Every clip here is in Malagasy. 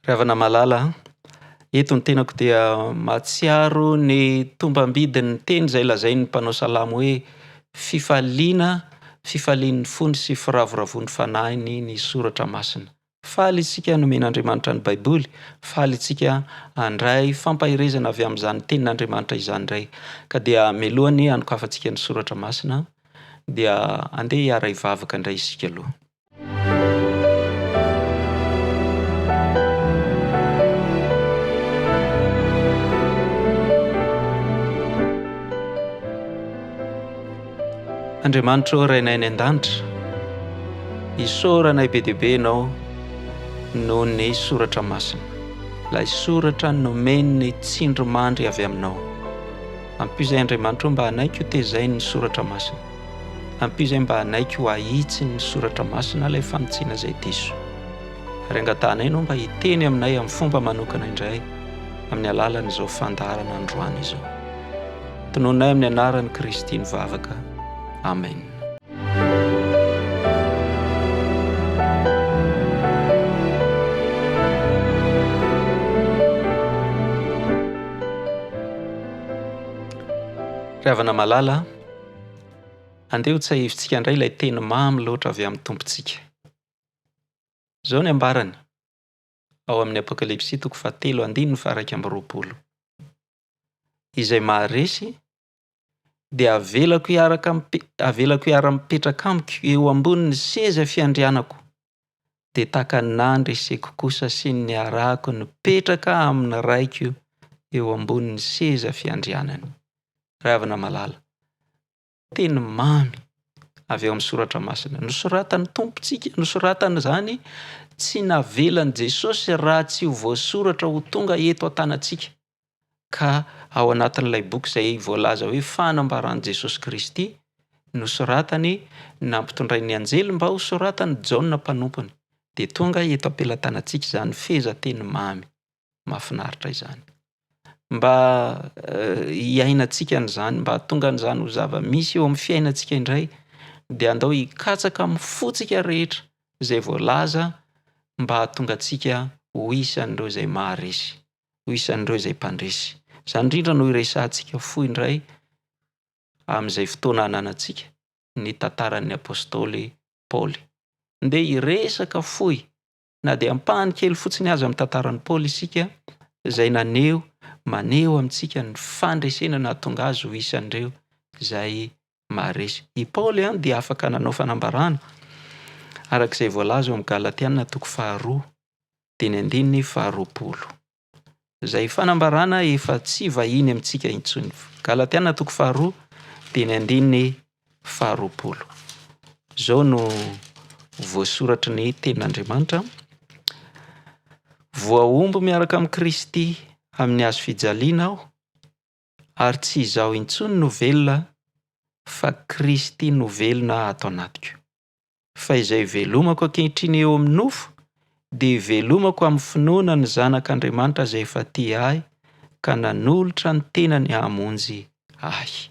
Ry havana malala a, eto ny tenako dia mahatsiaro ny tombam-bidin'ny teny izay lazain'ny mpanao salamo hoe fifaliana, fifalian'ny fony sy firavoravoan'ny fanahiny ny soratra masina. Faly isika nomen'Andriamanitra ny Baiboly, faly isika handray fampaherezana avy amin'izany tenin'Andriamanitra izany indray. Ka dia mialohan'ny hanokafantsika ny soratra masina dia andeha hiara-hivavaka indray isika aloha. Andriamanitra ô Rainay any an-danitra, isaoranay be dia be Ianao noho ny soratra masina, ilay soratra nomen'ny tsindrimandry avy aminao. Ampio izay Andriamanitra ô mba hanaiky ho tezain'ny soratra masina. Ampio izay mba hanaiky ho ahitsy ny soratra masina ilay fanitsiana izay diso. Ary angatahanay Ianao mba hiteny aminay amin'ny fomba manokana indray amin'ny alalan'izao fandaharana androany izao. Tononay amin'ny anaran'i Kristy ny vavaka. Amen. Ry havana malala, andeha ho tsahivintsika indray ilay teny mamy loatra avy amin'ny Tompontsika. Izao ny ambarany ao amin'ny Apokalypsy toko fahatelo andininy faha-21. Izay maharesy dia avelako hiaraka avelako hiara-mipetraka amiko eo ambonin'ny seza fiandrianako, dia tahaka ny nandreseko kosa sy ny niarahako nipetraka amin'ny Raiko eo ambonin'ny seza fiandrianany. Ry havana malala, teny mamy avy ao amin'ny soratra masina. Nosoratan'ny Tompontsika, nosoratana izany, tsy navelan'i Jesosy raha tsy ho voasoratra ho tonga eto an-tanantsika. Ka ao anatin'ilay boky izay voalaza hoe Fanambaran'i Jesosy Kristy, nosoratany, nampitondrain'ny anjely mba hosoratan'i Jaona mpanompony, dia tonga eto am-pelatanantsika izany fehezanteny mamy mahafinaritra izany. Mba hiainantsika an'izany, mba hahatonga an'izany ho zava-misy eo amin'ny fiainantsika indray, dia andao hikatsaka amin'ny fontsika rehetra izay voalaza mba hahatonga antsika ho isan'ireo izay maharesy. ho isan'ireo izay mpandresy. Izany indrindra no hiresahantsika fohy indray amin'izay fotoana ananantsika ny tantaran'ny apostoly Paoly. Ndeha hiresaka fohy na dia ampahany kely fotsiny aza amin'ny tantaran'i Paoly isika izay naneho, maneho amintsika ny fandresena nahatonga azy ho isan'ireo izay maharesy. I Paoly dia afaka nanao fanambarana araka izay voalaza ao amin'ny Galatiana toko faharoa dia ny andininy faharoapolo. Izay fanambarana efa tsy vahiny amintsika intsony. Galatiana toko faharoa dia ny andininy faharoapolo. Izao no voasoratry ny tenin'Andriamanitra. Voahombo miaraka amin'i Kristy amin'ny hazo fijaliana aho, ary tsy izaho intsony no velona fa Kristy no velona ato anatiko. Fa izay ivelomako ankehitriny eo amin'ny nofo dia ivelomako amin'ny finoana ny Zanak'Andriamanitra izay efa tia ahy ka nanolotra ny tenany hamonjy ahy.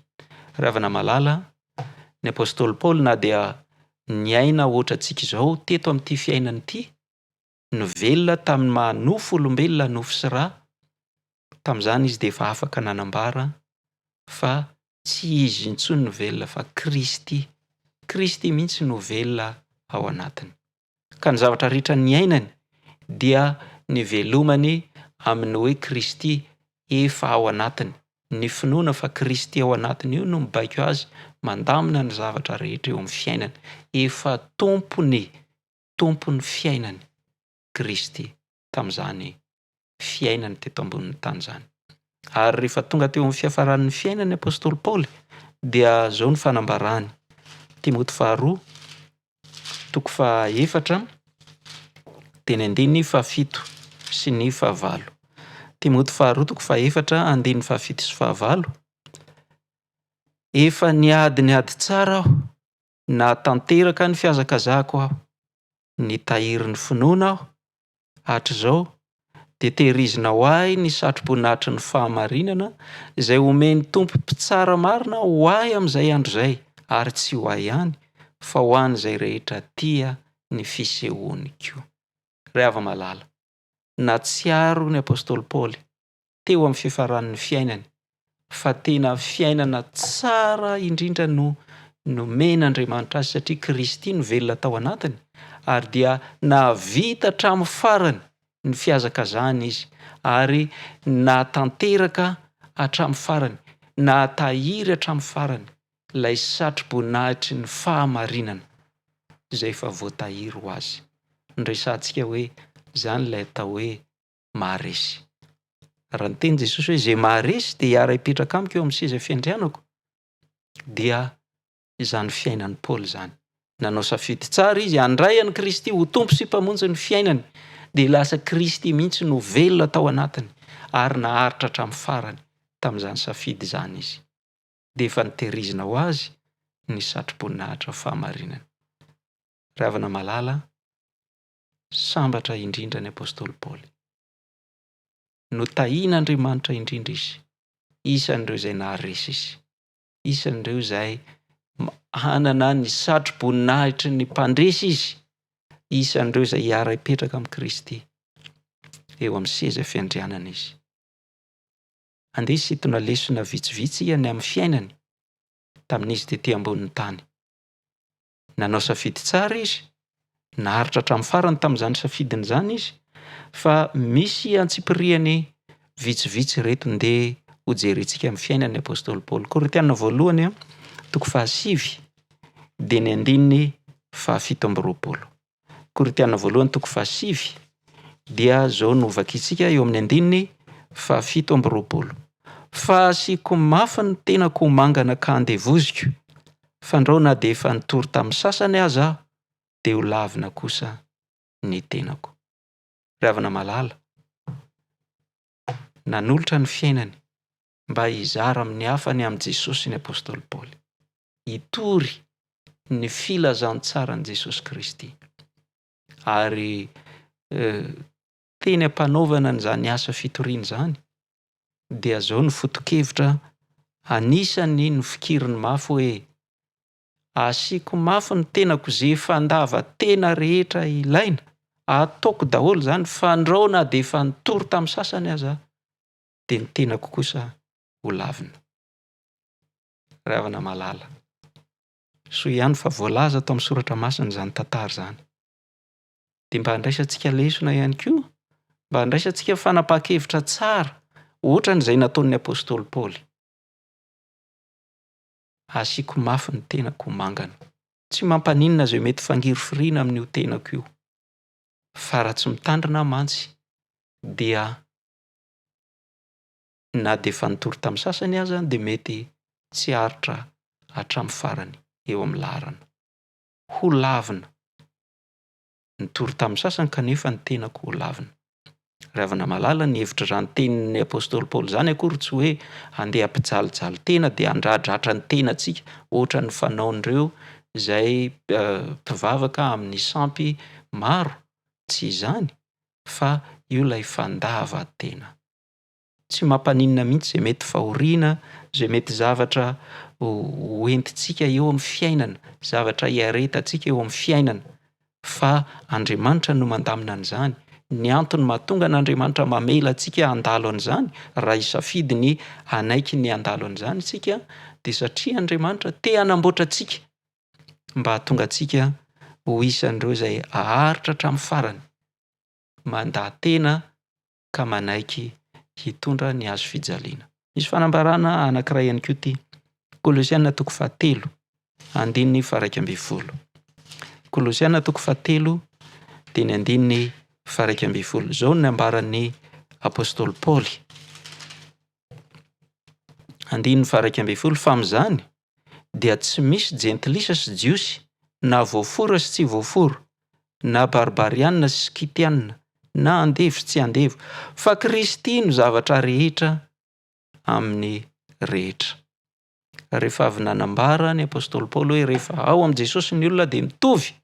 Ry havana malala, ny apostoly Paoly na dia niaina hoatrantsika izao teto amin'ity fiainana ity, nivelona tamin'ny maha nofo olombelona nofo sy ra, tamin'izany izy dia efa afaka nanambara fa tsy izy intsony no velona fa Kristy, Kristy mihitsy no velona ao anatiny. Ka ny zavatra rehetra niainany dia nivelomany amin'ny hoe Kristy efa ao anatiny. Ny finoana fa Kristy ao anatiny io no mibaiko azy mandamina ny zavatra rehetra eo amin'ny fiainany. Efa tompony, tompon'ny fiainany Kristy tamin'izany fiainany teto ambonin'ny tany izany. Ary rehefa tonga teo amin'ny fiafaran'ny fiainany apostoly Paoly dia izao ny fanambarany. Timoty faharoa, toko fahaefatra, teny andininy fahafito sy ny fahavalo. Timoty faharoa, toko fahaefatra, andininy fahafito sy fahavalo. Efa niady ny ady tsara aho, nahatanteraka ny fihazakazahako aho, nitahiry ny finoana aho, hatrizao, dia tehirizina ho ahy ny satroboninahitry ny fahamarinana, izay homen'ny Tompo Mpitsara marina ho ahy amin'izay andro izay, ary tsy ho ahy ihany, fa ho an'izay rehetra tia ny fisehoany koa. Ry hava-malala, Nahatsiaro ny apostoly Paoly teo amin'ny fiafaran'ny fiainany fa tena fiainana tsara indrindra no nomen'Andriamanitra azy satria Kristy no velona tao anatiny ary dia nahavita hatramin'ny farany ny fihazakazahany izy ary nahatanteraka hatramin'ny farany, nahatahiry hatramin'ny farany ilay satroboninahitry ny fahamarinana izay efa voatahiry ho azy. Noresahantsika hoe izany ilay atao hoe maharesy. Raha niteny Jesosy hoe izay maharesy dia hiara-hipetraka amiko eo amin'ny seza fiandrianako, dia izany fiainan'i Paoly izany. Nanao safidy tsara izy handray an'i Kristy ho Tompo sy Mpamonjy ny fiainany, dia lasa Kristy mihitsy no velona tao anatiny ary naharitra hatramin'ny farany tamin'izany safidy izany izy. Dia efa notehirizina ho azy ny satroboninahitra fahamarinana. Ry havana malala, sambatra indrindra ny apostoly Paoly. Notahian'Andriamanitra indrindra izy, isan'ireo izay naharesy izy. Isan'ireo izay hanana ny satroboninahitry ny mpandresy izy, isan'ireo izay hiara-hipetraka amin'i Kristy eo amin'ny seza fiandrianana izy. Andeha hisintona lesona vitsivitsy ny amin'ny fiainany tamin'izy tetỳ ambonin'ny tany. Nanao safidy tsara izy, naharitra hatramin'ny farany tamin'izany safidiny izany izy, fa misy antsipiriany vitsivitsy ireto ndeha hojerentsika amin'ny fiainan'ny apostoly Paoly. Korintiana voalohany, toko fahasivy, dia ny andininy fahafito amby roapolo. Korintiana voalohany toko fahasivy dia izao no vakintsika eo amin'ny andininy fahafito amby roapolo. Fa asiako mafy ny tenako ho mangana ka andevoziko, fandrao na dia efa nitory tamin'ny sasany aza aho, dia ho lavina kosa ny tenako. Ry havana malala, nanolotra ny fiainany mba hizara amin'ny hafa ny amin'i Jesosy ny apostoly Paoly. Hitory ny filazantsaran'i Jesosy Kristy. Ary teny am-panaovana an'izany asa fitoriana izany, dia izao no foto-kevitra anisan'ny nofikiriny mafy hoe, Asiako mafy ny tenako ze fandavan-tena rehetra ilaina, ataoko daholo izany, fandrao na dia efa nitory tamin'ny sasany aza aho, dia ny tenako kosa ho lavina. Ry havana malala, soa ihany fa voalaza ato amin'ny soratra masina izany tantara izany. Dia mba handraisantsika lesona ihany koa, mba handraisantsika fanapahan-kevitra tsara ohatran'izay nataon'ny apostoly Paoly. Asiako mafy ny tenako ho mangana. Tsy mampaninona izay mety fangirifiriana amin'io tenako io. Fa raha tsy mitandrina aho mantsy dia na dia efa nitory tamin'ny sasany aza dia mety tsy haharitra hatramin'ny farany eo amin'ny laharana. Ho lavina. Nitory tamin'ny sasany kanefa ny tenako ho lavina. Ry havana malala, ny hevitr'izany tenin'ny apostoly Paoly izany akory tsy hoe handeha hampijalijaly tena dia handradratra ny tenantsika ohatran'ny fanaon'ireo izay mpivavaka amin'ny sampy maro. Tsy izany fa io ilay fandavan-tena. Tsy mampaninona mihitsy izay mety fahoriana, izay mety zavatra ho entintsika eo amin'ny fiainana, zavatra hiaretantsika eo amin'ny fiainana, fa Andriamanitra no mandamina an'izany. Ny antony mahatonga an'Andriamanitra mamela antsika handalo an'izany, raha hisafidy ny hanaiky ny handalo an'izany isika, dia satria Andriamanitra te hanamboatra antsika mba hahatonga antsika ho isan'ireo izay haharitra hatramin'ny farany, mandà tena ka manaiky hitondra ny hazo fijaliana. Misy fanambarana anankiray ihany koa ity, Kolosiana toko fahatelo, andininy faha-11. Kolosiana toko fahatelo, dia ny andininy faha-11. Izao no nambaran'ny apostoly Paoly. Andininy faha-11, fa amin'izany dia tsy misy jentilisa sy jiosy, na voafora sy tsy voafora, na barbariana sy skytiana, na andevo sy tsy andevo, fa Kristy no zavatra rehetra amin'ny rehetra. Rehefa avy nanambara ny apostoly Paoly hoe rehefa ao amin'i Jesosy ny olona dia mitovy,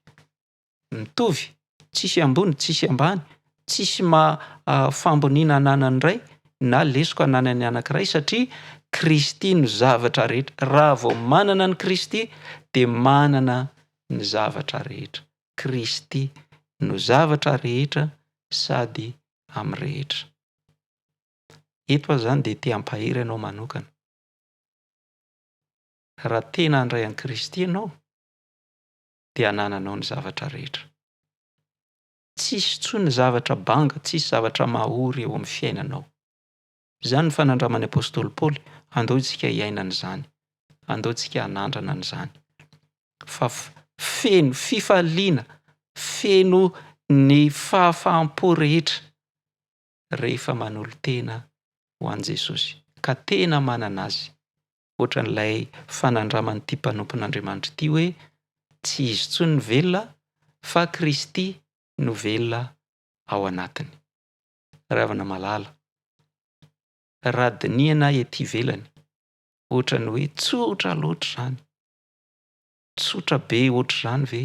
mitovy, tsisy ambony, tsisy ambany, tsisy maha fahamboniana ananan'ny iray na lesoka ananan'ny anankiray satria Kristy no zavatra rehetra. Raha vao manana an'i Kristy dia manana ny zavatra rehetra. Kristy no zavatra rehetra sady amin'ny rehetra. Eto aho izany dia te hampahery anao manokana. Raha tena handray an'i Kristy ianao, dia hanananao ny zavatra rehetra. Tsisy intsony zavatra banga, tsisy zavatra mahory eo amin'ny fiainanao. Izany ny fanandraman'ny apostoly Paoly, andao isika hiaina an'izany, andao isika hanandrana an'izany. Fa feno fifaliana, feno ny fahafaham-po rehetra rehefa manolo-tena ho an'i Jesosy, ka tena manana Azy. Ohatran'ilay fanandraman'ity mpanompon'Andriamanitra ity hoe tsy izy intsony no velona fa Kristy no velona ao anatiny. Ry havana malala, raha dinihana ety ivelany, ohatran'ny hoe tsotra loatra izany. Tsotra be ohatr'izany ve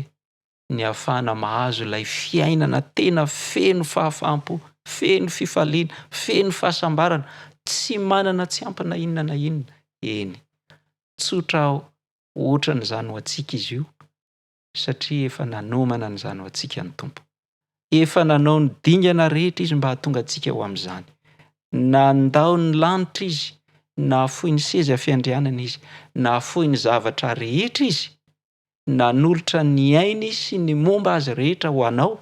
ny ahafahana mahazo ilay fiainana tena feno fahafaham-po, feno fifaliana, feno fahasambarana, tsy manana tsy ampy na inona na inona? Eny, tsotra ohatran'izany ho antsika izy io satria efa nanomana an'izany ho antsika ny Tompo. Efa nanao ny dingana rehetra Izy mba hahatonga antsika ho amin'izany. Nandao ny lanitra Izy, nahafoy ny seza fiandrianana Izy, nahafoy ny zavatra rehetra Izy, nanolotra ny ainy sy ny momba Azy rehetra ho anao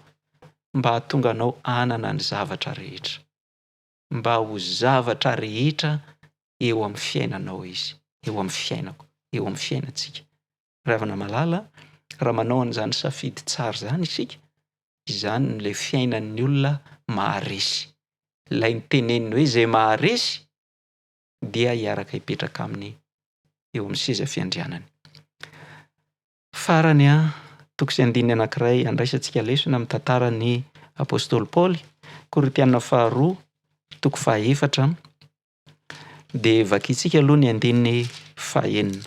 mba hahatonga anao hanana ny zavatra rehetra. Mba ho zavatra rehetra eo amin'ny fiainanao Izy, eo amin'ny fiainako, eo amin'ny fiainantsika. Ry havana malala, raha manao an'izany safidy tsara izany isika, izany no ilay fiainan'ny olona maharesy. Ilay niteneniny hoe izay maharesy dia hiaraka hipetraka aminy eo amin'ny seza fiandrianany. Farany, toko sy andininy anankiray andraisantsika lesona amin'ny tantaran'ny apostoly Paoly, Korintiana faharoa, toko fahaefatra, Dia vakintsika aloha ny andininy fahenina.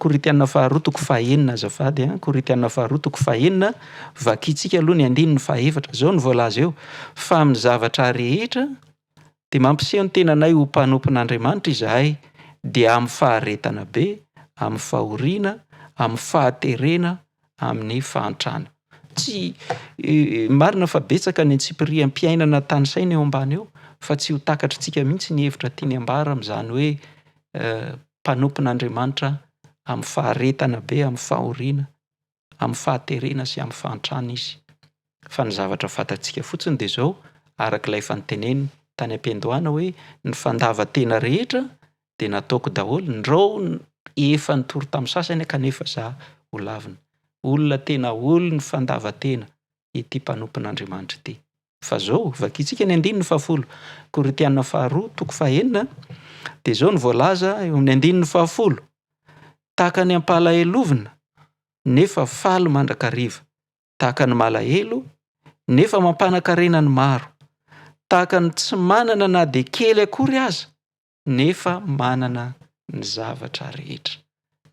Korintiana faharoa toko fahenina azafady a, Korintiana faharoa toko fahenina, vakintsika aloha ny andininy fahefatra. Izao no voalaza eo, fa amin'ny zavatra rehetra dia mampiseho ny tenanay ho mpanompon'Andriamanitra izahay, dia amin'ny faharetana be, amin'ny fahoriana, amin'ny fahaterena, amin'ny fahantrana. Tsy marina fa betsaka ny antsipiriam-piainana tanisaina eo ambany eo fa tsy ho takatritsika mihitsy ny hevitra tiany ambara amin'izany hoe mpanompon'Andriamanitra amin'ny faharetana be, amin'ny fahoriana, amin'ny fahaterena sy amin'ny fahantrana izy. Fa ny zavatra fantatsika fotsiny dia izao, araka ilay efa noteneniny tany am-piandohana hoe ny fandavan-tena rehetra dia nataoko daholo, ndrao efa nitory tamin'ny sasany aho kanefa za ho lavina. Olona tena olon'ny fandavan-tena ity mpanompon'Andriamanitra ity. Fa zao, vakintsika ny andininy fahafolo, Korintiana faharoa toko fahenina, dia zao no voalaza eo amin'ny andininy fahafolo, Tahaka ny ampalahelovina, nefa faly mandrakariva, tahaka ny malahelo, nefa mampanan-karena ny maro, tahaka ny tsy manana na dia kely akory aza, nefa manana ny zavatra rehetra.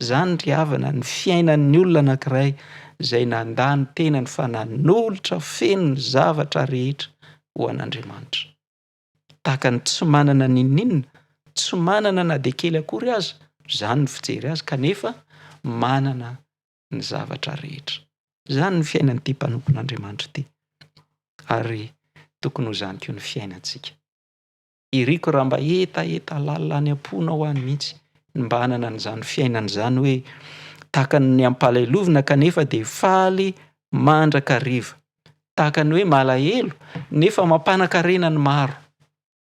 Izany ry havana ny fiainan'ny olona anankiray izay nandà ny tenany fa nanolotra feno ny zavatra rehetra ho an'Andriamanitra. Tahaka ny tsy manana n'inon'inona, tsy manana na dia kely akory aza, izany ny fijery azy, kanefa manana ny zavatra rehetra. Izany ny fiainan'ity mpanompon'Andriamanitra ity. Ary tokony ho izany koa ny fiainantsika. Iriko raha mba hetaheta lalina any am-ponao any mihitsy ny mba hanana an'izany fiainana izany hoe tahaka ny ampalahelovina kanefa dia faly mandrakariva. Tahaka ny hoe malahelo nefa mampanan-karena ny maro.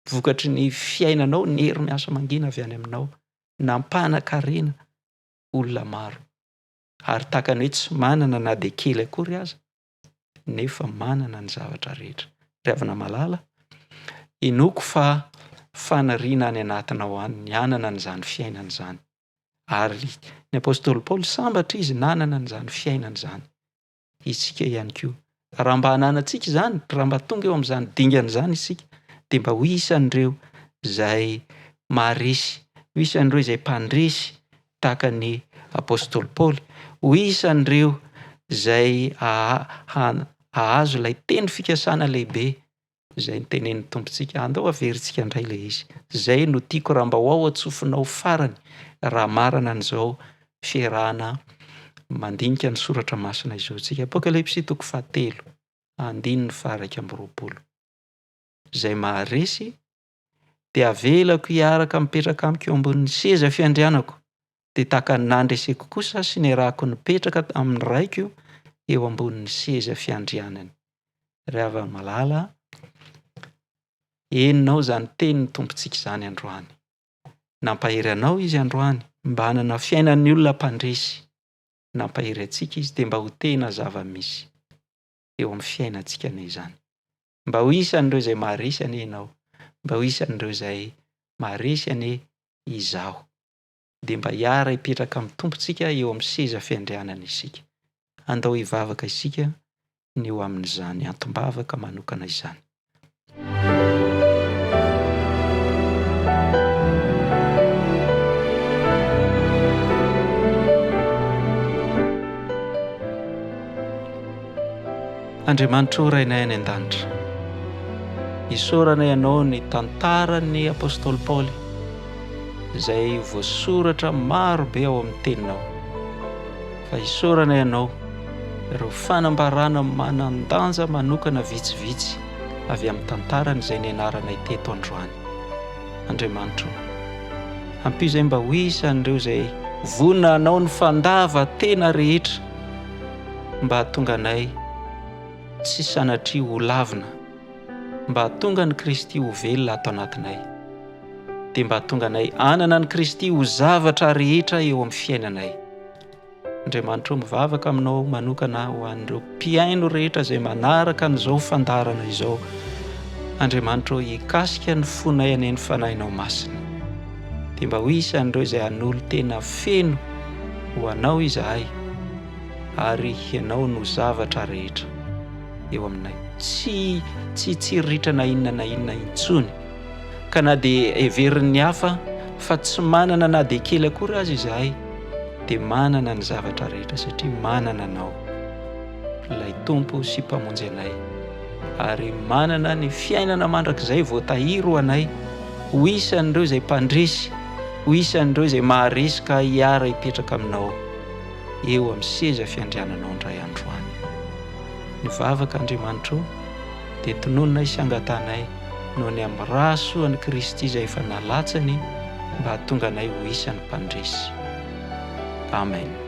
Vokatry ny fiainanao ny hery miasa mangina avy any aminao. Nampanan-karena olona maro. Ary tahaka ny hoe tsy manana na dia kely akory aza nefa manana ny zavatra rehetra. Ry havana malala, inoako fa faniriana any anatinao any ny hanana an'izany fiainana izany. Ary ny apostoly Paoly sambatra izy nanana an'izany fiainana izany. Isika ihany koa. Raha mba hananantsika izany, raha mba tonga eo amin'izany dingana izany isika, dia mba ho isan'ireo izay maharesy, ho isan'ireo izay mpandresy tahaka ny apostoly Paoly, ho isan'ireo izay hahazo ilay teny fikasana lehibe izay notenenin'ny Tompontsika. Andao averintsika indray ilay izy. Izay no tiako raha mba ho ao an-tsofinao farany raha hamarana an'izao fiarahana mandinika ny soratra masina izao isika. Apokalypsy toko fahatelo, andininy faha-21. Izay maharesy dia avelako hiaraka mipetraka amiko eo ambonin'ny seza fiandrianako, dia tahaka ny nandreseko kosa sy niarahako nipetraka amin'ny Raiko eo ambonin'ny seza fiandrianany. Ry havana malala, henonao izany tenin'ny Tompontsika izany androany. Nampahery anao Izy androany mba hanana fiainan'ny olona mpandresy. Nampahery antsika Izy dia mba ho tena zava-misy eo amin'ny fiainantsika anie izany. Mba ho isan'ireo izay maharesy anie ianao, mba ho isan'ireo izay maharesy anie izaho. Dia mba hiara-hipetraka amin'ny Tompontsika eo amin'ny seza fiandrianana isika. Andao hivavaka isika ny ho amin'izany antom-bavaka manokana izany. Andriamanitra o Rainay any an-danitra, isaoranay Anao ny tantaran'ny Apostoly Paoly izay voasoratra maro be ao amin'ny Teninao. Fa isaoranay Anao ireo fanambarana manan-danja manokana vitsivitsy avy amin'ny tantarany izay nianaranay teto androany. Andriamanitra o, ampio izay mba ho isan'ireo izay vonona hanao ny fandava-tena rehetra mba hahatonga anay tsy sanatria ho lavina, mba hahatonga an'i Kristy ho velona ato anatinay, dia mba hahatonga anay hanana an'i Kristy ho zavatra rehetra eo amin'ny fiainanay. Andriamanitra o, mivavaka aminao manokana aho ho an'ireo mpihaino rehetra izay manaraka an'izao fandaharana izao. Andriamanitra o, hikasika ny fonay anie ny Fanahinao Masina. Dia mba ho isan'ireo izay hanolo-tena feno ho Anao izahay, ary Ianao no zavatra rehetra eo aminay. Tsy tsy hitsiriritra na inona na inona intsony. Ka na dia heverin'ny hafa fa tsy manana na dia kely akory aza izahay, dia manana ny zavatra rehetra satria manana Anao, ilay Tompo sy Mpamonjy anay, ary manana ny fiainana mandrakizay voatahiry ho anay, ho isan'ireo izay mpandresy, ho isan'ireo izay maharesy ka hiara-hipetraka Aminao eo amin'ny seza fiandriananao indray andro any. Ny vavaka, Andriamanitra o, dia tononinay sy angatahanay noho ny amin'ny rà soan'i Kristy izay efa nalatsany mba hahatonga anay ho isan'ny mpandresy. Amen.